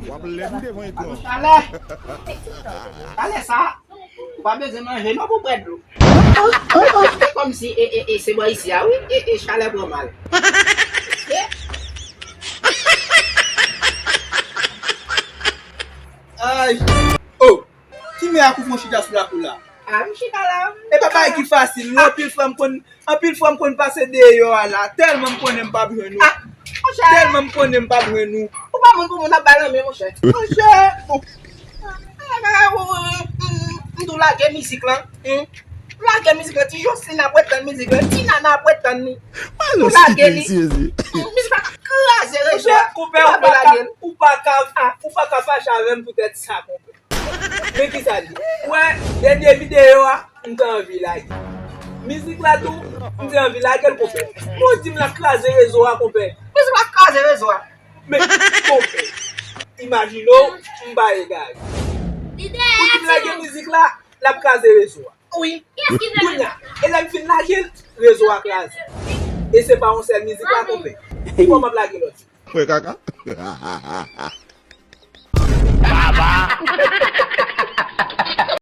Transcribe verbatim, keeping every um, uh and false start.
W ap lèd devan ekran. Chalè! Chalè sa, ou pa bezwen manje non pou bwè dlo. Se kòmsi e, e, e, se bò isi a, wi, e, e, chalè pran mal. Ay! Oh! Ki mè a kou fon chita sou lakou la? Ah, m chita la. E pa bagay ki fasil, non. Anpil fwa m konn, anpil fwa m konn pase deyò a la. Tèlman m konnen m p ap jwenn ou. Ah, monchè. Tèlman m konnen m p ap jwenn ou. Ou pa moun pou moun ap bay lanmen, monchè. Monchè. M tou lage mizik lan. Hmm. Lage mizik lan. Ti Jocelyn ap ret tann mizik lan. Ti Nana ap ret tann li. Ou lage li. Hmm, mizik la kraze rezo a. Monchè, konpè, ou pa ka, ou pa ka, ou pa ka fache avè m poutèt sa, konpè. Men kisa l ye? Ou wè, dènye videyo a, m te anvi lage. Mizik la tou, m te anvi lage l, konpè. Ou di m l ap kraze rezo a, konpè. Mizik la ap kraze rezo a. Men, konpè, imajine w, m pa egare. Ou di m lage mizik la, l ap kraze rezo a. Wi. Kounye a, e lè m fin lage l, rezo a kraze. E se pa yon sèl mizik la, konpè. Kòman m ap lage lòt yo? Frè kaka. Baba.